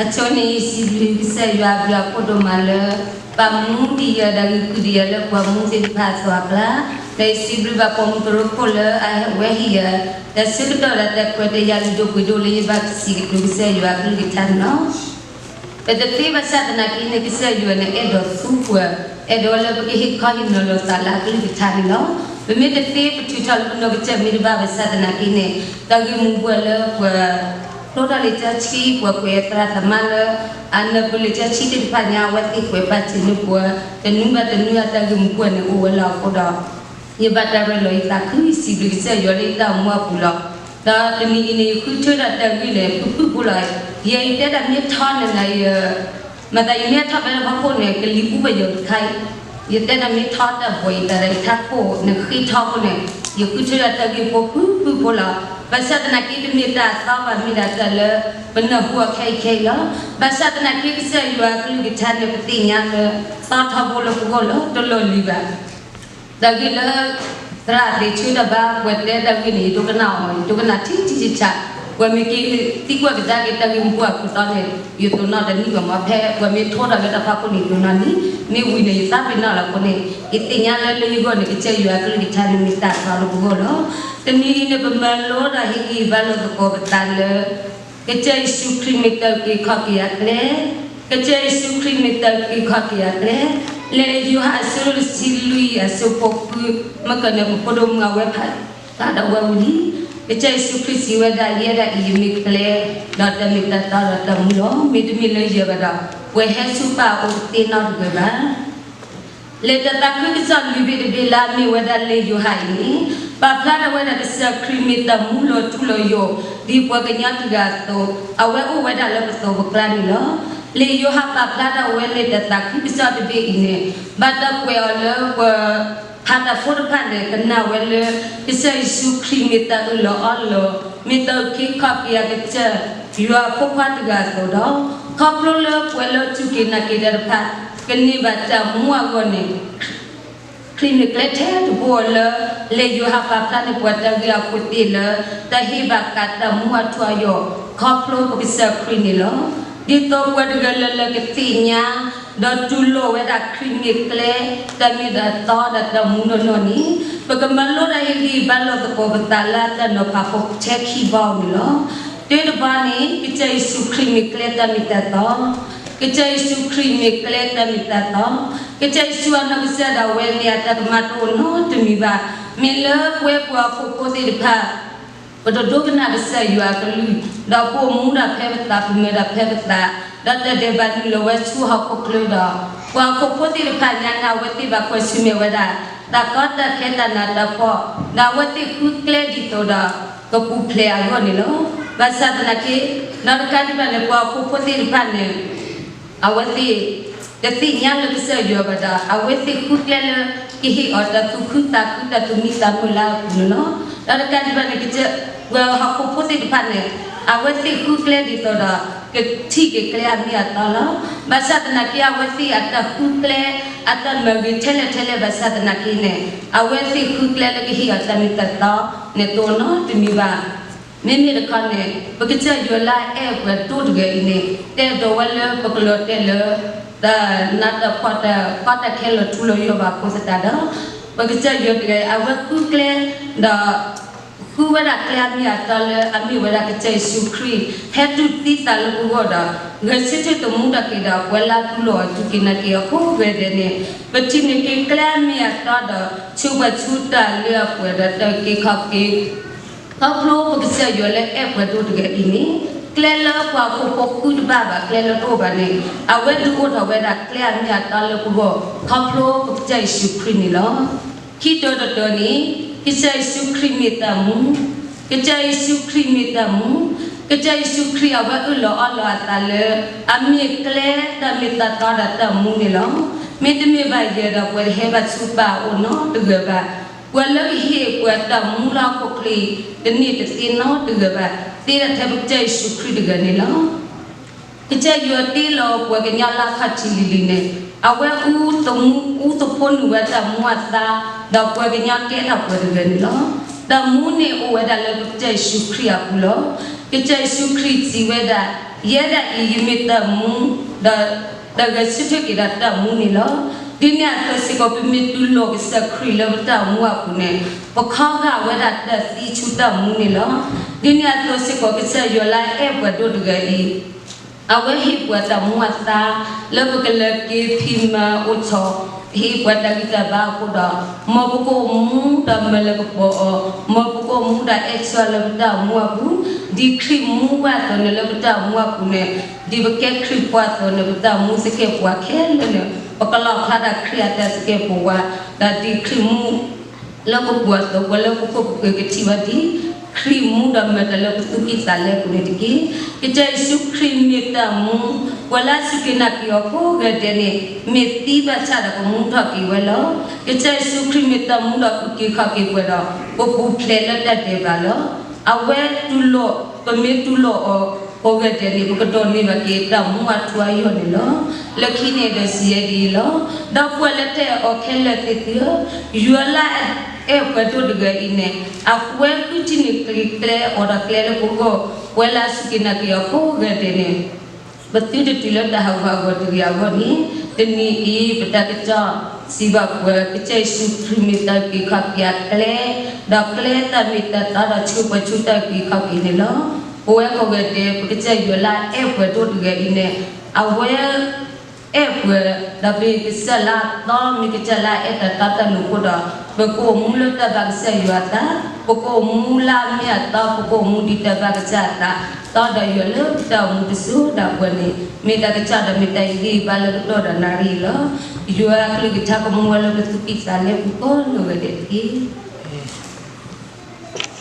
အဆိန့ၣ် ယစံးဘျုးကစၢ်ယွၤအဘျုးအဖှိၣ်ဒိၣ်မးလၢ ပာ်မူဒံးယၤဒီးဂုာ်ကျဲးစၢးဒံးယၤလၢပှၤမူသ့ၣ်တဖၣ်အသိးအကျါ, ဒီးယစံးဘျုးဘၣ်ပိာ်မုၣ်ကရၢခိၣ်လၢအဝဲဟ့ၣ်ယၤ ဒီးဆၢကတီၢ်ဒီးတၢ်ခွဲးတၢ်ယာ်လုၢ်ဒိၣ်ပှ့ၤဒိၣ်လၢယဘၣ်စံးကတိၤကစၢ်ယွၤအကလုၢ်ကထါန့ၣ်လီၤ. ပတသ့ဘၣ်ဆၣ်သနာ်က့န့ၣ် ကစၢ်ယွၤန့ၣ်အဲၣ်ဒိးသူပှၤ, အဲၣ်ဒိးလၢပကဟ့ၣ်ခီဟ့ၣ်နီၤလီၤသးလၢအကလုၢ်ကထါန့ၣ်လီၤ. ပမ့ၢ်တသ့ပထုးထီၣ်လၢပနီၢ်ကစၢ်မ့ၢ်တဘၣ်ဘၣ်ဆၣ်သနာ်က့န့ၣ် တၢ်ဂ့ၢ်မူပှၤလၢပှၤ ဖျိထီၣ်လံာ်စီဆှံ ပှၤကွဲးသရၣ်သမါလၢ အနၢ်ပၢၢ်လံာ်စီဆှံသ့ၣ်တဖၣ်ညါ အဝဲသ့ၣ်ကွဲးဘၣ်စၢၤန့ၢ်ပှၤ တနွံဘၣ်တနွံအတၢ်ဂ့ၢ်မူပှၤန့ၣ်အိၣ်ဝဲလီၤအဃိဒီး ယဘၣ်တၢ်ရၤလီၤယသးခု ယစံးဘျုးကစၢ်ယွၤလၢယတၢ်အိၣ်မူအပူၤလီၤ. ဒီးတနံၤအံၤန့ၣ် ယဃုထၢဒၣ်တၢ်ဂ့ၢ်န့ၣ် ဖုၣ်ဖုၣ်ဖိလီၤ. ယဲယတဲဒၣ်မ့ၢ်ထီန့ၣ် မၤသးယမ့ၢ်ထီၣ်ဖဲလၢဖီခိၣ်န့ၣ် ကလံၤပူၤပယီၤတခါအံၤ, ယတဲဒၣ်မ့ၢ်ထီတၢ်ဘီၣ်အံၤ တၢ်ဒီးယထးခိၣ်န့ၣ်ဃ့ထီအဃိန့ၣ် ယဃုထၢဒၣ်တၢ်ဂ့ၢ်ဖိဖုၣ်ဖုၣ်ဖိလီၤ. ဘၣ်ဆၣ်သနာ်က့တမ့ၢ်တၢ်အသီဘၣ် မ့ၢ်ဒၣ်တၢ်လၢ ပနၢ်ဟူအီၤခဲအံၤခဲအံၤလီၤ. ဘၣ်ဆၣ်သနာ်က့ကစၢ်ယွၤအကလုၢ်ကထါန့ၣ် ပသ့ၣ်ညါလၢ သီထီဘိလၢပဂီၢ်လီၤ တလီၢ်လံၤဘၣ်. တၢ်ဂ့ၢ်လၢ သရၣ်သ့ၣ်ဆၢတၢ်ဘါ ပှၤတဲတၢ်ဂ့ၢ်န့ၣ် ယဒိကနၣ်အီၤ ယဒိကနၣ်ထံထံဆးဆး, ပှၤမ့ၢ်က့ၤသံကွၢ်ကဒါက့ၤတၢ်ဂ့ၢ်မူပှၤအခိၣ်တီန့ၣ် ယတိၢ်နီၣ်တနံၣ်ဘၣ်မး ဖဲပှၤမ့ၢ်ထိဒီးလၢတၢ်ဖးခိၣ်န့ၣ် ယတိၢ်နီၣ်န့ၣ် မ့ၢ်ဝံၤန့ၣ် ယသးပ့ၤနီၣ်လီၤအဃိန့ၣ် ယသ့ၣ်ညါလၢလၢယဂီၢ်န့ၣ် ကစၢ်ယွၤအကလုၢ်ကထါန့ၣ်မ့ၢ်တၢ်သီလၢပဂီၢ်လီၤ. တနံၤအံၤန့ၣ် ပမၤလိဒီးဟ့ၣ်ဂံၢ်ဘါလိာ်သကိးပသးလၢ ကစၢ်ယ့ၣ်ၡူးခရံာ်မ့ၢ်တၢ်အုၣ်က့ၤခီၣ်က့ၤအကျဲ, ကစၢ်ယ့ၣ်ၡူးခရံာ်မ့ၢ်တၢ်အုၣ်က့ၤခီၣ်က့ၤအကျဲ, လၢယိၤဟၣ်အဆၢဒိၣ်တဆံလွံၢ်အဆၢဖိဃု, မ့ၢ်ကန့ၣ်ပဖိဒိၣ်မုၣ်အဝဲဖးတၢ်ဒီးဝဲဝံၤလံ. ကစၢ်ယ့ၣ်ၡူးခရံာ်စံးဝဲဒၣ် ယဲဒၣ်အံၤယမ့ၢ်ကျဲ, ဒီးတၢ်မ့ၢ်တၢ်တီဒီးတၢ်မူလီၤ. မ့တမ့ၢ်လၢယၤဘၣ်ဒီး ပှၤဟဲဆူပၢ်အအိၣ်တသ့နီတဂၤဘၣ်. လံာ်တၢ်သးခုကစီၣ်လွံၢ်ဘ့ၣ်တဘ့ၣ်လၢအမ့ၢ်ဝဲဒၣ်လံာ်ယိၤဟၣ်အံၤန့ၣ် ပာ်ဖျါထီၣ်ဝဲဒၣ်ကစၢ်ခရံာ်မ့ၢ်တၢ်မူလီၤထူလီၤယိာ် ဒ်ပှၤကညီတဂၤအသိး, အဝဲအိၣ်ဝဲဒၣ်လၢပသိးပကျါန့ၣ်လီၤ. လံာ်ယိၤဟၣ်ပာ်ဖျါထီၣ်ဝဲလံာ်တၢ်သးခုကစီၣ်တဘ့ၣ်အံၤန့ၣ် ဘၣ်တၢ်ကွဲးအီၤလၢပှၤ ဖးတၢ်ဖိတဖၣ်န့ၣ် ကနၣ်ဝဲလၢ ကစၢ်ယ့ၣ်ၡူးခရံာ်မ့ၢ်တၢ်အၢၣ်လီၤအီလီၤ, မ့ၢ်တၢ်အုၣ်က့ၤခီၣ်က့ၤအကစၢ် ယွၤအဖိခွါတဂၤအသိးဒီး ခီဖျိလၢပှၤလၢအစူၢ်က့ၤနာ်က့ၤတၢ်တဖၣ် ကန့ၢ်ဘၣ်တၢ်မူအဂီၢ်န့ၣ် ခရံာ်မ့ၢ်ကျဲထဲတဘိလၢ လံာ်ယိၤဟၣ်ပာ်ဖျါန့ၢ်ပှၤတၢ်ဂ့ၢ်အခိၣ်သ့ၣ်လၢ တၢ်ဟ့ၣ်ဘၣ်ဃးတၢ်မူအထူအယိာ် ခီဖျိပကစၢ်ခရံာ်န့ၣ်လီၤ. ဒ်သိးပှၤတဂၤလၢ်လၢ်ကသ့ၣ်ညါ ဒီးတူၢ်လိာ်ဝဲဒၣ်ခရံာ်မ့ၢ်ကျဲ တၢ်မ့ၢ်တၢ်တီဒီးတၢ်မူနီၢ်နီၢ်န့ၣ် ပကမၤလိဒီးဟ့ၣ်ဂံၢ်ဘါလိာ်သကိးပသးလၢတၢ်နီၤဖးဖိထဲခံဘီန့ၣ်လီၤ. တၢတဘီန့ၣ် ကစၢ်ယ့ၣ်ၡူးခရံာ်မ့ၢ်ကျဲတၢ်မ့ၢ်တၢ်တီ ကစၢ်ယ့ၣ်ၡူးခရံာ်မ့ၢ်ကျဲတၢ်မ့ၢ်တၢ်တီ, ကစၢ်ယ့ၣ်ၡူးအနီၢ်ကစၢ်ဒၣ်ဝဲန့ၣ် အတၢ်ကမၣ်တအိၣ်နီတမံၤဘၣ်. မ့ၢ်လၢပဝဲပှၤဟီၣ်ခိၣ်ဖိသ့ၣ်တဖၣ် ပတဒိကနၣ်ကစၢ်ယွၤအကလုၢ်, ဒီးပအိၣ်မူဒၣ်ဖဲပသး ပမၤဒၣ်ဖဲပသး, ဒီးတၢ်ဒဲးဘးနုာ်လီၤဝဲဆူဟီၣ်ခိၣ်ချၢဒီး ပှၤဟီၣ်ခိၣ်ဖိသ့ၣ်တဖၣ်ညါန့ၣ် အဝဲသ့ၣ်ဘၣ်ကွၢ်ဆၢၣ်မဲာ်ဝဲဒၣ် တၢ်ကီတၢ်ခဲတၢ်နးတၢ်ဖှီၣ်, ဒီးအဝဲသ့ၣ်ဃုကျဲဒ်သိးဒီး ကပူၤဖျဲးအဂီၢ်န့ၣ်လီၤ. ဘၣ်ဆၣ်သနာ်က့ ဒီးတကးဒံးဘၣ်န့ၣ် ပှၤဟီၣ်ခိၣ်ဖိသ့ၣ်တဖၣ်န့ၣ် အဝဲသ့ၣ် တသ့ၣ်ညါလၢကစၢ်ယွၤဘၣ်ဒီး အဝဲသ့ၣ်ဃုကျဲလၢ ကဟ့ၣ်အီၤတၢ်သူၣ်ခုသးခု တၢ်သူၣ်မံသးမုာ်လၢအပူၤန့ၣ်လီၤ. ဒီးတကးဒံးဘၣ်န့ၣ် ကစၢ် ပှၤဟီၣ်ခိၣ်ဖိသ့ၣ်တဖၣ်န့ၣ် အဝဲသ့ၣ်ဃုကျဲဒ်သိးဒီး ကထံၣ်က့ၤကျဲအမ့ၢ်အတီလီၤ. ဘၣ်ဆၣ်သနာ်က့ အဝဲသ့ၣ်အတၢ်ဃုကျဲ အတၢ်မၤဂ့ၤထဲလဲၣ်ထဲလဲၣ်ဘၣ်ဆၣ်သနာ်က့န့ၣ် အဝဲသ့ၣ်ဃုကျဲလၢကဟ့ၣ်အီၤတၢ်မ့ၢ်တၢ်တီန့ၣ်တအိၣ်နီတမံၤဘၣ်. မ့မ့ၢ်တခီန့ၣ် ပကစၢ်ယွၤလၢအအဲၣ်ပှၤဒိၣ်တဂၤအံၤန့ၣ် တအဲၣ်ဒိးဝဲလၢပကလီၤတဲာ်လၢ တၢ်နးတၢ်ဖှီၣ် တၢ်ကီတၢ်ခဲလီၤထူလီၤယိာ်ဘၣ်အဃိသတးဒီး ပကစၢ်ယွၤတဂၤအံၤ အဝဲဃုကျဲ ဒီး ဃုဝဲဒၣ်ကျဲအမ့ၢ်အတီလၢအမ့ၢ်ဝဲဒၣ်ကစၢ်ယ့ၣ်ၡူးခရံာ် ဟဲတူၢ်သံသးလၢပဂီၢ်ဒီး ဂဲၤဆၢထၢၣ်သမူထီၣ်က့ၤဒီး ပှၤလၢအတူၢ်လိာ်အီၤစူၢ်က့ၤနာ်က့ၤအီၤကိးဂၤဒဲးန့ၣ် ပထံၣ်န့ၢ်က့ၤကျဲအမ့ၢ်အတီဒီး ဆိပာ်ဆူတၢ်လၢအပှဲၤဒီးတၢ်အုၣ်က့ၤခီၣ်က့ၤ ခီဖျိပကစၢ်ယွၤလၢအဲၣ်ပှၤဒိၣ်တဂၤအံၤန့ၣ် ကျဲလၢပှၤဟီၣ်ခိၣ်ဖိဃုတဘၣ်ဘၣ် ကျဲလၢတအိၣ်ဘၣ်န့ၣ် အဝဲဒုးအိၣ်ထီၣ်ဝဲဒၣ်ကျဲအမ့ၢ်အတီလၢပဂီၢ် ခီဖျိပကစၢ်ယ့ၣ်ၡူးခရံာ်န့ၣ်လီၤ. ခံတီၤတတီၤန့ၣ် ကစၢ်ယ့ၣ်ၡူးခရံာ်မ့ၢ်တၢ်မူ, ကစၢ်ယ့ၣ်ၡူးခရံာ်မ့ၢ်တၢ်မူ, ကစၢ်ယ့ၣ်ၡူးခရံာ်အဝဲအၢၣ်လီၤအီလီၤအသးလၢ အမ့ၢ်ကျဲတၢ်မ့ၢ်တၢ်တီဒီးတၢ်မူန့ၣ်လီၤ. မ့တမ့ၢ်ဘၣ်ယဲဒီးပှၤတဟဲဘၣ်ဆူပၢ်အအိၣ်နီတဂၤဘၣ်. ပှၤလၢကဟ့ၣ်ပှၤတၢ်မူလၢဟီၣ်ခိၣ်ချၢအံၤ တန့ၢ်တသ့နီတဂၤဘၣ် သ့ဒၣ်ထဲပကစၢ်ယ့ၣ်ၡူးခရံာ်တဂၤန့ၣ်လီၤ. ကစၢ်ယွၤတ့လီၤပှၤကညီလၢအခီၣ်ထံးလံၤလံၤန့ၣ် အဝဲအူသမူ အူသဖိနုာ်ဝဲတၢ်မူအသါ ဒီးပှၤကညီကဲထီၣ်ပှၤတဂၤန့ၣ်လီၤ. တၢ်မူန့ၣ်အိၣ်ဝဲဒၣ်လၢပကစၢ်ယ့ၣ်ၡူးခရံာ်အပူၤလီၤ. ကစၢ်ယ့ၣ်ၡူးခရံာ်စံးဝဲဒၣ် ယဲဒၣ်အံၤ ယမ့ၢ်တၢ်မူ, ဒီးတၢ်ဂဲၤဆၢထၢၣ်က့ၤဒီးတၢ်မူန့ၣ်လီၤ. ဒ်န့ၣ်အသိးစ့ၢ်ကီး ပမ့ၢ်တူၢ်လိာ်ကစၢ်ခရံာ်လၢပတၢ်အိၣ်မူအပူၤန့ၣ်, ပခီဂာ်ဝဲဒၣ်တၢ်သံဆူတၢ်မူန့ၣ်လီၤ. ဒ်န့ၣ်အသိးစ့ၢ်ကီး ကစၢ်ယွၤလၢအအဲၣ်ပှၤဒိၣ်တဂၤအံၤ အဝဲဟ့ၣ်ပှၤတၢ်မူအသါ လၢပကလဲၤက့ၤဖံးမၤအိၣ်ဆိး, ဟ့ၣ်ပှၤတၢ်ဂံၢ်တၢ်ဘါအဃိဒီး, မ်ပကအိၣ်မူဒီးမၤလၢကပီၤအီၤ, မ်ပကအိၣ်မူဒီးအဲၣ်ဆၢလၢပတၢ်အိၣ်မူအပူၤ, ဒ်ခရံာ်မူဘၣ်အသိးန့ၣ်လၢပတၢ်အိၣ်မူအပူၤန့ၣ်, ဒ်ပကဲခရံာ်ဖိအသိးန့ၣ် ပတၢ်အိၣ်မူသကဲာ်ပဝးခဲလၢာ်န့ၣ် ပကလီၣ်ဖျါဒၣ်ခရံာ်အတၢ်သကဲာ်ပဝး, ဒီးဒ်ခရံာ်မူ လၢပပူၤအသိး ပှၤလၢပခိၣ်ပဃၢၤကထံၣ်ဘၣ်ဒ် ခရံာ်မူဒီးမၤတၢ်လၢပသူၣ်ကံၢ်သးလဲအပူၤန့ၣ်တက့ၢ်. ကစၢ်ယ့ၣ်ၡူးခရံာ်မ့ၢ်တၢ်မူ, ပှၤလၢအစူၢ်က့ၤနာ်က့ၤအီၤကိးဂၤဒဲးန့ၣ် မ့ၢ်သံဘၣ်ဆၣ်ဒီးကမူထီၣ်က့ၤဝဲလီၤ. ကစၢ်ယ့ၣ်ၡူးခရံာ်မ့ၢ်တၢ်မူဒီးအုၣ်က့ၤခီၣ်က့ၤပှၤဒီး ပပူၤဖျဲးလၢတၢ်ဒဲးဘးလီၤ. အဝဲတူၢ်လိာ်, ပမ့ၢ်တူၢ်လိာ်အီၤကိးဂၤဒဲးန့ၣ် ပကဒိးန့ၢ်ဘၣ်က့ၤတၢ်မူအထူအယိာ်န့ၣ်လီၤ. လၢခံန့ၣ်ဒီးစံးယဲဒ်အံၤလီၤ. ဒီပုၢ်ဝဲၢ်လၢတၢ်အဲၣ်အီၤခဲလၢာ်သ့ၣ်သုဧၢ, ယွၤလၢအအဲၣ်ပှၤဒိၣ်တဂၤအံၤန့ၣ် အဝဲဃုထံၣ်န့ၢ်ကျဲအီၤဒီးကျဲလၢပဂီၢ်, ပှၤလၢအစူၢ်က့ၤနာ်က့ၤအီၤကိးဂၤဒဲးန့ၣ် ပသုတတုၤလၢတၢ်ဟးဂူာ်ဟးဂီၤတဂ့ၤအဂီၢ်န့ၣ်, တနံၤအံၤ ပတၢ်ကစီၣ်စံးဘၣ်ပှၤ ကစၢ်ယ့ၣ်ၡူးခရံာ်မ့ၢ်တၢ်အုၣ်က့ၤခီၣ်က့ၤအကျဲ, ဒီးကျဲတၢ်မ့ၢ်တၢ်တီဒီးဆှၢပှၤဆူတၢ်အုၣ်က့ၤခီၣ်က့ၤန့ၣ်လီၤ. ပဝဲကိးဂၤဒဲး ပကစၢ်ယွၤလၢအအဲၣ်ပှၤဒိၣ်တဂၤအံၤန့ၣ် အဝဲ အဲၣ်ပှၤ, ဒီးမ့ၢ်ကစၢ်လၢအတီ, မ့ၢ်ကစၢ်လၢအအဲၣ်တၢ်တီတၢ်လိၤအဃိဒီး, ပကအိၣ်မူလၢတၢ်ဘၣ်ကစၢ်ယွၤအသး, ပကအိၣ်မူလၢအမ့ၢ်အတီ, ပကအိၣ်မူဒ်တၢ်ဘၣ်ကစၢ်အသး, တီဒီးယွၤလၢပတၢ်အိၣ်မူတစိၤဒီးပှၤန့ၣ်, မ့ၢ်တၢ်ကစီၣ်ဒီးမ့ၢ်တၢ်အံၤဂံၢ်ဘါလၢပတီၢ်ဒီးနၣ်ရံၣ်အံၤလီၤ. ယွၤအကလုၢ်ကထါကမူဝဲလၢပသူၣ်ကံၢ်သးလဲပူၤကိးဂၤဒဲးတက့ၢ်.